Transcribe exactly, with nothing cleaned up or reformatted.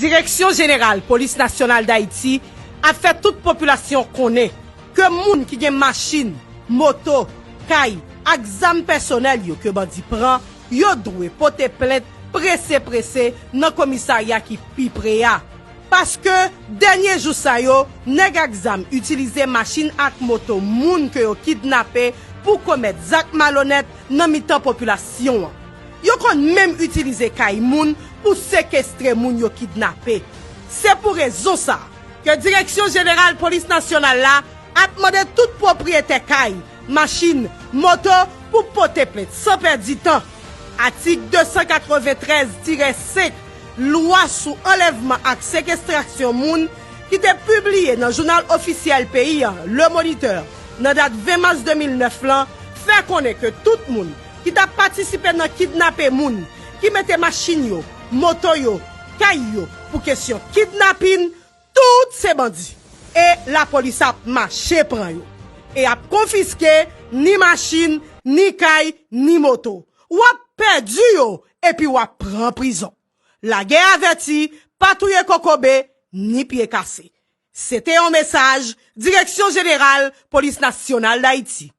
Direksyon Jeneral Polis Nasyonal Dayiti ap fè tout popilasyon konnen ke moun ki gen machin, moto, kay ak zam pèsonèl yo ke bandi pran, yo dwe pote plent prese prese nan komisarya ki pi pre a. Paske dènye jou sa yo, nèg ak zam itilize machin ak moto moun ke yo kidnape pou komèt zak malonèt nan mitan popilasyon an. Yo konn menm itilize kay moun pou sekestre moun yo kidnape. Se pou rezon sa a ke Direksyon Jeneral Polis Nasyonal la ap mande tout pwopriyetè kay, machin, moto pou pote plent san pèdi tan. Atik de san katreventrèz tirè senk Lwa sou anlèvman ak sekestrasyon moun ki te pibliye nan jounal ofisyèl peyi a, Le Moniteur, nan dat ven mas de mil nèf lan, fè konnen ke tout moun ki t ap patisipe nan kidnape moun, ki mete machin yo, moto yo, kay yo pou kesyon kidnapin, tout se bandi. E lapolis ap mache pran yo. E ap konfiske ni machin, ni kay, ni moto. W ap pèdi yo epi w ap pran prizon. Lagè avèti, pa touye kokobe, ni pye kase. Se te yon mesaj Direksyon Jeneral Polis Nasyonal Dayiti.